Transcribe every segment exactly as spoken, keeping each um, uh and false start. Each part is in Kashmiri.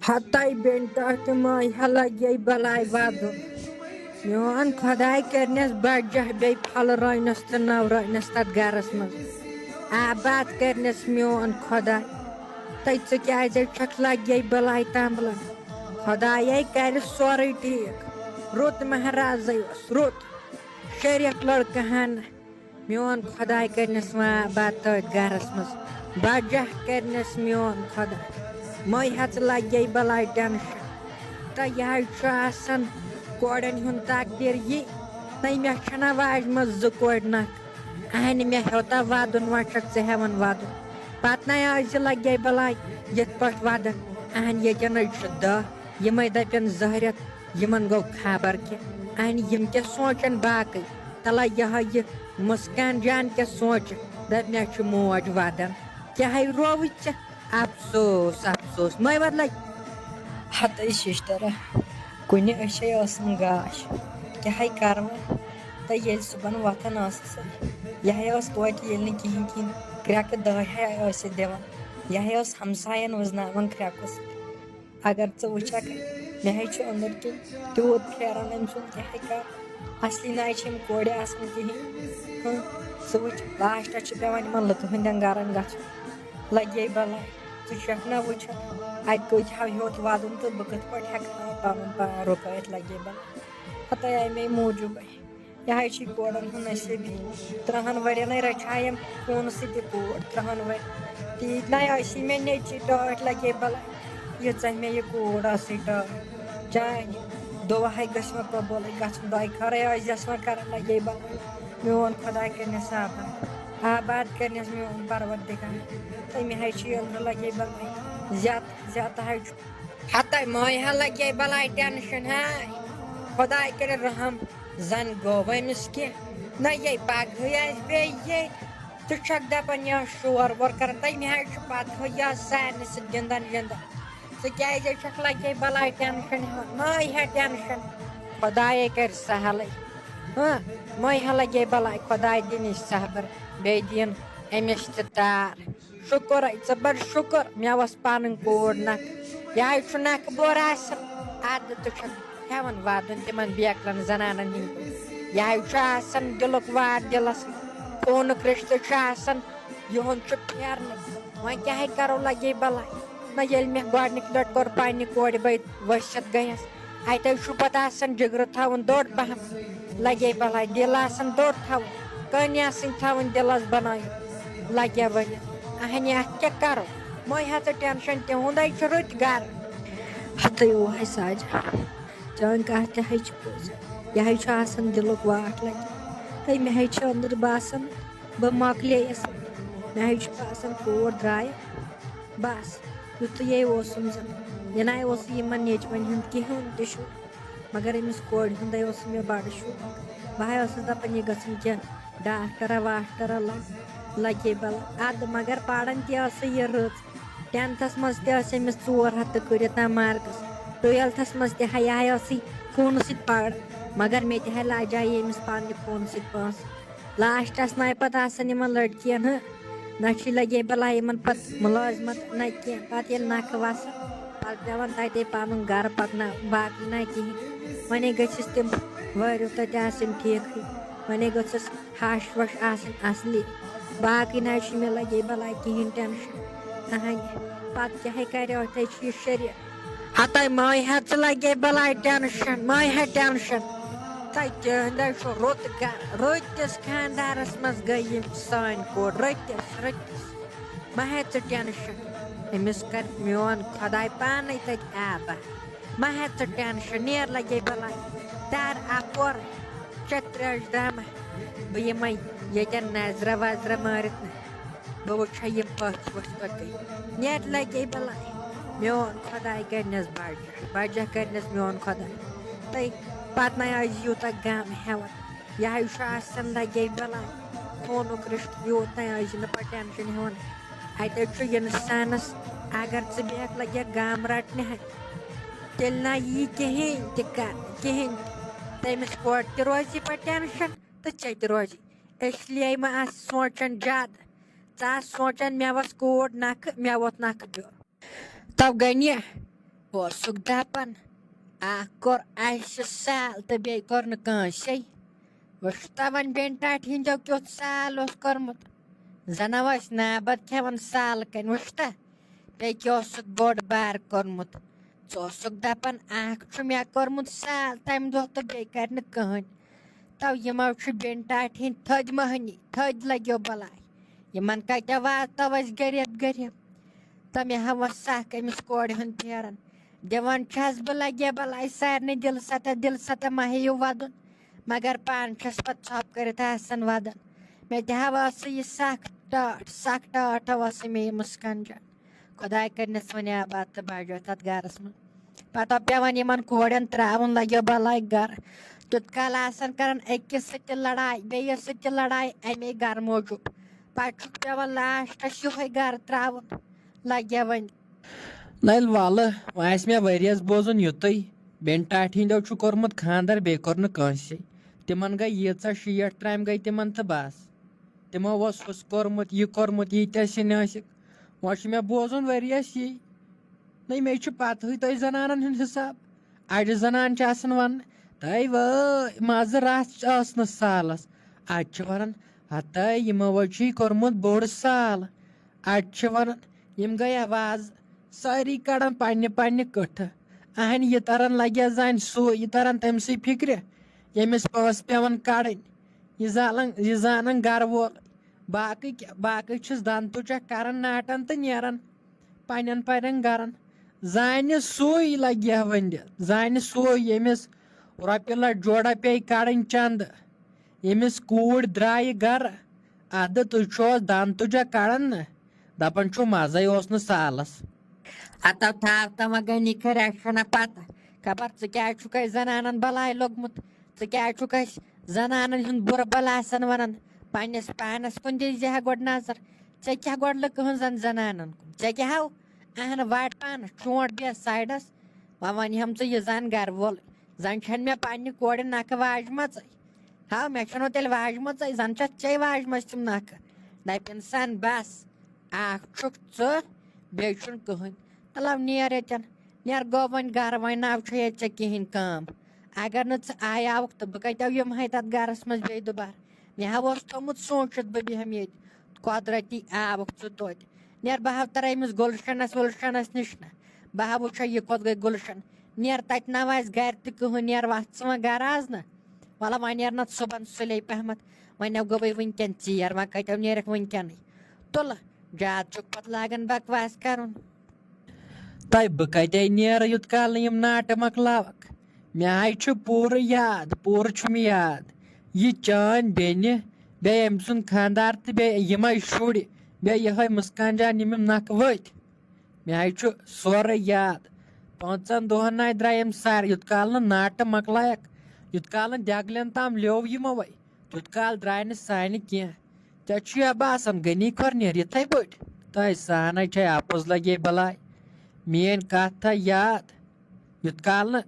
ہتاے بینٹا تہٕ مایہِ ہا لگے بلاے ودُن۔ میون خداے کرنس بجہ بیٚیہِ پھلہٕ رٲنس تہٕ نو رٲنس تتھ گرس منٛز۔ آباد کرنس میون خداے۔ تہٕ ژٕ کیازِ چھکھ لگے بلاے تمبلن؟ خدایے کرِ سورُے ٹھیک۔ رُت مہرازے اوس، رُت۔ شریف لڑکہٕ ہن۔ میون خداے کرنس وان آباد تٔتھۍ گرس منٛز۔ بجہ کرنس میون خدا۔ مے ہژ لگے بلاے ٹینشن۔ تہٕ یہِ حظ چھُ آسان کورٮ۪ن ہُنٛد تقدیٖر یہِ۔ نَے مےٚ چھَنہ واجہِ منٛز زٕ کورِ نکھٕ۔ اہنہِ مےٚ ہیوٚتا ودُن، وۄنۍ چھکھ ژٕ ہٮ۪وان ودُن۔ پتہٕ نَے آسہِ لگے بلاے یِتھ پٲٹھۍ ودن۔ اہنہِ ییٚتٮ۪ن حظ چھِ دہ، یِمے دپن زہرٮ۪تھ۔ یِمن گوٚو خبر کیٛاہ، اہنہِ یِم کیٛاہ سونٛچن باقٕے۔ تلہ یِہے یہِ مسکان جان کیٛاہ سونٛچہِ، دپہِ مےٚ چھُ موج ودان۔ کیٛاہ ہے رووُے ژےٚ؟ افسوس، افسوس، مے بدلے۔ ہتے ششترا، کُنہِ أچھے ٲسٕم گاش، کیٛاہ ہے کرٕ وۄنۍ؟ تہٕ ییٚلہِ صُبحن وۄتھان ٲسٕس، یہِ ہے ٲس توتہِ ییٚلہِ نہٕ کِہیٖنۍ کِہیٖنۍ، کرٛٮ۪کہٕ دَہہِ ہے ٲسِتھ دِوان، یہِ ہے ٲس ہمساین وٕزناوان کرٛٮ۪کہٕ سۭتۍ۔ اگر ژٕ وٕچھکھ، مےٚ ہے چھُ أنٛدٕرۍ کِنۍ تیوٗت پھیران أمۍ سُنٛد کیٛاہ ہے کَرٕ۔ اَصلی نہ حظ چھِ یِم کورِ آسان کِہیٖنۍ۔ ہٕنٛہ، ژٕ وٕچھ، لاسٹَس چھِ پٮ۪وان یِمَن لُکہٕ ہٕنٛدٮ۪ن گَرَن گژھُن۔ لَگے بَلاے، ژٕ چھَکھ نہ وٕچھان، اَتہِ کۭتۍ ہاو ہیوٚت وَدُن تہٕ بہٕ کِتھ پٲٹھۍ ہٮ۪کہٕ ہا پَنُن پان رُکٲیِتھ، لَگے بَلاے۔ ہَتَے اَمے موٗجوٗبَے۔ یہِ حظ چھِ کورٮ۪ن ہُنٛد نصیٖب۔ ترٛہَن ؤرِیَنٕے رَچھایَم خوٗنہٕ سۭتۍ یہِ کوٗر، ترٛہَن ؤرۍ۔ تیٖتۍ نَے ٲسی مےٚ نیٚچِوۍ ٹٲٹھۍ، لَگے بَلاے۔ ییٖژاہ مےٚ یہِ کوٗر ٲسٕے ٹٲٹھ۔ چانہِ دُعاہَے گٔژھ مےٚ قبوٗلٕے گژھُن، دۄیہِ خٲرٕے ٲسۍ زٮ۪س وۄنۍ کَران، لَگے بَلاے۔ میون خۄداے کٔرنٮ۪س آباد، آباد کٔرنٮ۪س میون پَروَردِگار۔ تہٕ مےٚ حظ چھِ یہِ أنٛدرٕ، لَگے بَلاے۔ زیادٕ، زیادٕ حظ چھُ ہتاے ماے ہا لگے بلاے ٹینشن ہاے۔ خداے کٔرِن رحم، زن گوٚو أمِس کینٛہہ۔ نہ یے پگہٕے آسہِ بیٚیہِ ییٚتہِ۔ ژٕ چھکھ دپان یا شور وور کران، تٔمۍ حظ چھُ پتہٕ ہُہ یا سارنٕے سۭتۍ گِنٛدان گِنٛدان۔ ژٕ کیازے چھکھ لگے بلاے ٹینشن ہٮ۪وان؟ ماے ہا ٹینشن، خدایے کرِ سہلٕے۔ ہاں، ماے ہا لگے بلاے، خداے دِنٕچ صبر، بیٚیہِ دِن أمِس تہِ تار۔ شُکُر، ژٕ بَڑ شُکُر، مےٚ وَس پَنٕنۍ کوٗر نَکھٕ۔ یہِ حظ چھُ نَکھٕ بور آسان، اَدٕ تہٕ چھُ ہٮ۪وان واتُن تِمَن بیکلَن زَنانَن ہِنٛدۍ پٲٹھۍ۔ یہِ حظ چھُ آسان دِلُک وار دِلَس، خوٗنُک رِشتہٕ چھُ آسان، یِہُنٛد چھُ پھیرنٕے۔ وۄنۍ کیٛاہ ہے کَرو، لَگے بَلاے۔ نہ ییٚلہِ مےٚ گۄڈٕنِکۍ لَٹہِ کوٚر پنٛنہِ کورِ بٔتۍ ؤسِتھ گٔیَس، اَتہِ حظ چھُ پَتہٕ آسان جِگرٕ تھاوُن دوٚر پَہَم، لَگے بَلاے۔ دِل آسان دوٚر تھاوُن، کٔنۍ آسٕنۍ تھاوٕنۍ دِلَس بَنٲیِتھ، لَگے ؤنِتھ۔ اَہَنہِ اَتھ کیٛاہ کَرو؟ مٔہ ہا ژٕ ٹٮ۪نشَن، تِہُنٛدَے چھُ رٕتۍ گَرٕ۔ ہَتٕے اوہَے ساجہِ، چٲنۍ کَتھ تہِ حظ چھِ پوٚز۔ یہِ حظ چھُ آسان دِلُک واٹھ لَگہِ۔ تہٕ مےٚ حظ چھِ أنٛدٕر باسان، بہٕ مۄکلییَس۔ مےٚ حظ چھُ باسان، کوٗر درٛایہِ۔ بس، یُتُے اوسُم زن۔ یہِ نَے اوس یِمن نیٚچوٮ۪ن ہُنٛد کِہیٖنۍ تہِ شوق، مگر أمِس کورِ ہُنٛدے اوس مےٚ بڑٕ شوق۔ بہٕ ہاے ٲسٕس دپان، یہِ گٔژھٕم کینٛہہ ڈاکٹرا واکٹرا لگ-، لگے بل۔ ادٕ مگر پران تہِ ٲسٕے یہِ رٕژ۔ ٹینتھس منٛز تہِ ٲسۍ أمِس ژور ہتھ تہٕ کٔرِتھ تام مارکس۔ ٹُویلتھس منٛز تہِ ہاے، یہِ ہاے ٲسٕے خوٗنہٕ سۭتۍ پران، مگر مےٚ تہِ ہاے لاجے أمِس پننہِ خوٗنہٕ سۭتۍ پونٛسہٕ۔ لاسٹس نَے پتہٕ آسان یِمن لڑکِین، ہہ، نہ چھُے لگے بلاے یِمن پتہٕ مُلٲزمت نہ کینٛہہ۔ پتہٕ ییٚلہِ نکھٕ وسان، پتہٕ پٮ۪وان تتے پنُن گرٕ پکناوُن، باقٕے نہ کِہیٖنۍ۔ وۄنۍ گٔژھِس تِم وٲرِو تتہِ آسٕنۍ ٹھیٖکھٕے۔ وۄنۍ گٔژھٕس ہش وش آسٕنۍ اصلی۔ باقٕے نہ چھُ مےٚ لگے بلاے کِہیٖنۍ ٹینشن۔ اہنہِ، پتہٕ کیٛاہ ہے کرِ، اتھے چھُ یہِ شریٖف۔ ہتاے ماے ہا ژٕ لگے بلاے ٹینشن، ماے ہا ٹینشن۔ تہٕ تِہنٛدے چھُ رُت گرٕ۔ رٕتِس خاندارس منٛز گٔے یِم سٲنۍ کوٗر۔ رٕتِس، رٕتِس۔ مہ ہےٚ ژٕ ٹینشن۔ أمِس کر میون خداے پانے تتہِ آباد۔ مہ ہےٚ ژٕ ٹینشن۔ نیر لگے بلاے۔ تر اپور۔ چترج دامہ۔ بہٕ یِمے ییٚتٮ۪ن نظرہ وظرہ مٲرِتھ نہ۔ بہٕ وٕچھے یِم پٔژھۍ ؤژھۍ پٔتۍ کِنۍ۔ نیٹ لگے بلاے۔ میون خداے کرنس بجہ، بجہ کرنس میون خداے۔ تہٕ پتہٕ نَے ٲسۍ یوٗتاہ غم ہٮ۪وان۔ یہِ حظ چھُ آسان لگے بلاے۔ خوٗنُک رِشتہٕ یوٗت نَے ٲسۍ نہٕ پتہٕ ٹینشن ہٮ۪وان۔ اَتہِ حظ چھُ اِنسانس، اگر ژٕ بیکھ لگکھ غم رٹنہِ، تیٚلہِ نہ یی کِہیٖنۍ تہِ کر، کِہیٖنۍ تہِ۔ تٔمِس کورِ تہِ روزِ پتہٕ ٹینشن تہٕ ژےٚ تہِ روزِ۔ اس لیے ما آس سونچان زیادٕ۔ ژٕ آس سونچان مےٚ وس کوٗر نکھٕ، مےٚ ووت نکھٕ بیوٚر۔ تو گٔنہِ اوسُکھ دپان، اکھ کوٚر اسہِ سال تہٕ بیٚیہِ کوٚر نہٕ کٲنٛسے۔ وٕچھتا وۄنۍ بیٚنہِ ٹاٹھہِ ہٕنٛدیو کیُتھ سال اوس کوٚرمُت۔ زنہ ٲسۍ نابد کھٮ۪وان سالہٕ کنۍ۔ وٕچھتا، بیٚیہِ کیٛاہ اوسُکھ بوٚڑ بار کوٚرمُت۔ ژٕ اوسُکھ دپان، اکھ چھُ مےٚ کوٚرمُت سال تمہِ دۄہ تہٕ بیٚیہِ کرِ نہٕ کٕہٕنۍ۔ تو یِمو چھِ بیٚنہِ ٹاٹھہِ ہٕنٛدۍ تھٔدۍ مٔہنی، تھٔدۍ لگیو بلاے۔ یِمن کتہِ واتو أسۍ غریب غریب؟ تہٕ مےٚ ہا وس سکھ أمِس کورِ ہُنٛد پھیران۔ دِوان چھس بہٕ لگے بلاے سارنٕے دِلہٕ سطح، دِلہٕ سطح مہ ہیٚیِو ودُن۔ مگر پانہٕ چھس پتہٕ ژھۄپہٕ کٔرِتھ آسان ودان۔ مےٚ تہِ ہا ٲسٕے یہِ سکھ ٹاٹھ، سکھ ٹاٹھ ٲسٕے مےٚ یہِ مسکان جان۔ خۄداے کٔرنَس وۄنۍ آباد تہٕ بجٲے تَتھ گَرَس منٛز۔ پَتہٕ پیٚوان یِمَن کورٮ۪ن ترٛاوُن لَگیو بَلاے گَرٕ۔ تیُت کال آسان کَران أکِس سۭتۍ تہِ لڑاے، بیٚیِس سۭتۍ تہِ لڑاے اَمے گَرٕ موٗجوٗب۔ پَتہٕ چھُکھ پیٚوان لاسٹَس یِہوٚے گَرٕ ترٛاوُن۔ لَگیا وۄنۍ۔ نَلہِ وَلہٕ، وۄنۍ آسہِ مےٚ ؤریَس بوزُن یُتُے۔ بیٚنہِ ٹاٹھہِ ہٕنٛدیو چھُ کوٚرمُت خانٛدر، بیٚیہِ کوٚر نہٕ کٲنٛسے۔ تِمَن گٔے ییٖژاہ شیٹھ ترٛامہِ گٔے تِمَن تہٕ بَس۔ تِمو اوس ہُس کوٚرمُت، یہِ کوٚرمُت، ییٖتیٛاہ سِنۍ ٲسِکھ۔ وۄنۍ چھُ مےٚ بوزُن ؤریَس یی۔ نَے، مےٚ چھُ پَتہٕے تۄہہِ زَنانَن ہُنٛد حِساب۔ اَڑِ زَنان چھِ آسان وَنان، تَے وٲے، مَزٕ رَژھ ٲس نہٕ سالَس۔ اَڑِ چھِ وَنان، ہَتَے، یِمو حظ چھُے کوٚرمُت بوٚڑ سال۔ اَڑِ چھِ وَنان، یِم گٔے آواز، سٲری کَڑان پنٛنہِ پنٛنہِ کٕٹھٕ۔ اَہَنہِ یہِ تَران لَگہِ ہا زَنہِ سُے، یہِ تَران تٔمۍ سٕے فِکرِ، ییٚمِس پونٛسہٕ پٮ۪وان کَڑٕنۍ۔ یہِ زالن، یہِ زانن گرٕ وول۔ باقٕے کیٛاہ، باقٕے چھِس دَنٛد تُجکھ کران ناٹن تہٕ نیران پننٮ۪ن پننٮ۪ن گرن۔ زانہِ سُے لگہِ ہا وۄنۍ دِتھ، زانہِ سُے ییٚمِس رۄپیہِ لَٹھ جوڑا پیٚیہِ کڑٕنۍ چندٕ، ییٚمِس کوٗرۍ درٛایہِ گرٕ۔ اَدٕ تُہۍ چھِو دَنٛد تُجکھ کڑان نہ، دَپان چھِو مَزَے اوس نہٕ سالَس۔ ہتو تھاو تہٕ وۄنۍ گٔے نِکھٕ رٮ۪کشنہ پتہٕ۔ خبر ژٕ کیٛازِ چھُکھ اَسہِ زنانن بلاے لوٚگمُت؟ ژٕ کیٛازِ چھُکھ اَسہِ زنانن ہُنٛد بُرٕ بلا آسان ونان؟ پننِس پانس کُن دِیٖزِ ہا گۄڈٕ نظر۔ ژےٚ کیٛاہ گۄڈٕ لٔکہٕ ہٕنٛز زن زنانن کُن؟ ژےٚ کیٛاہ ہاو؟ اہن وٹ پانس، چونٛٹھ بیٚہہ سایڈس۔ وۄنۍ ونہِ ہم ژٕ یہِ زن گرٕ وول۔ زن چھَنہٕ مےٚ پننہِ کورِ نکھٕ واجمژٕے۔ ہاو، مےٚ چھَنہٕ تیٚلہِ واجمژٕے، زن چھَتھ ژےٚ واجمژ تِم نکھٕ۔ دپہِ انسان بس۔ اکھ چھُکھ ژٕ، بیٚیہِ چھُنہٕ کٕہٕنۍ۔ تلو نیر ییٚتٮ۪ن، نیر گوٚو وۄنۍ گرٕ، وۄنۍ نہ چھےٚ ییٚتہِ ژےٚ کِہیٖنۍ کٲم۔ اگر نہٕ ژٕ آیاوُکھ تہٕ بہٕ کتہِ یِمہٕ ہا تتھ گرس منٛز بیٚیہِ دُبارٕ؟ مےٚ ہا اوس تھوٚمُت سوٗنٛچِتھ بہٕ بیٚہمہٕ ییٚتہِ، قۄدرتی آوُکھ ژٕ توتہِ۔ نیر بہٕ ہا ترٕ أمِس گُلشنس وُلشنس نِش نہ، بہٕ ہا وٕچھے یہِ کوٚت گٔے گُلشن۔ نیر تتہِ نہ آسہِ گرِ تہِ کٕہٕنۍ، نیر وتھ ژٕ وۄنۍ گرٕ آز نہ۔ وَلہٕ وۄنۍ نیر نہ صُبحن سُلے پہمتھ، وۄنۍ گوٚوٕے وٕنکٮ۪ن ژیر، وۄنۍ کتٮ۪و نیرکھ وٕنکٮ۪نٕے؟ تُلہٕ، زیادٕ چھُکھ پتہٕ لاگان بکواس کرُن۔ تۄہہِ بہٕ کتہِ نیرٕ یوٗت کال نہٕ یِم ناٹہٕ مۄکلاوکھ؟ مےٚ ہاے چھُ پوٗرٕ یاد، پوٗرٕ چھُم یاد۔ یہِ چٲنۍ بیٚنہِ، بیٚیہِ أمۍ سُنٛد خانٛدار تہٕ بیٚیہِ یِمے شُرۍ، بیٚیہِ یِہوٚے مُسکان جان، یِم یِم نکھٕ ؤتھۍ۔ مےٚ ہاے چھُ سورُے یاد۔ پانٛژن دۄہن ناے درٛاے أمۍ سارے، یوٗت کال نہٕ ناٹہٕ مۄکلایکھ، یوٗت کال نہٕ دٮ۪گلٮ۪ن تام لیوٚو یِموے، تیوٗت کال درٛاے نہٕ سانہِ کینٛہہ۔ ژےٚ چھُیا باسان غنی کھۄر نیرِ یِتھَے پٲٹھۍ؟ تۄہہِ سانَے چھے اَپُز لَگے بَلاے۔ میٛٲنۍ کَتھ تھاو یاد، یُتھ کال نہٕ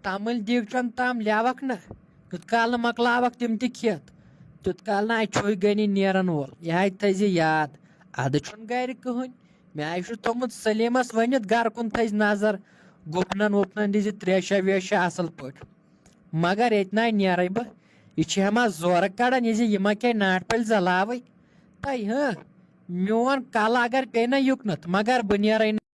تَمٕلۍ دیٖگچَن تام لیوَکھ نہ، یُتھ کال نہٕ مۄکلاوَکھ تِم تہِ کھٮ۪تھ، تیُتھ کال نہٕ اَتہِ چھُے غنی نیرَن وول۔ یہِ ہَے تھٲیزِ یاد، اَدٕ چھُنہٕ گَرِ کٕہٕنۍ۔ مےٚ ہَے چھُ تھوٚمُت سلیٖمَس ؤنِتھ، گَرٕ کُن تھٲیزِ نظر، گُپنَن وُپنَن دِزِ ترٛیشہ ویشہ اَصٕل پٲٹھۍ۔ مگر ییٚتہِ نہ نیرے بہٕ۔ یہِ چھِ ہٮ۪ما زورٕ کڑان، یہِ زِ یہِ ما کھیٚیہِ ناٹہٕ پھٔلۍ زلاوٕے۔ تہٕ ہہ، میون کلہٕ اگر پیٚیہِ نہ یُکنتھ، مگر بہٕ نیرے نہٕ۔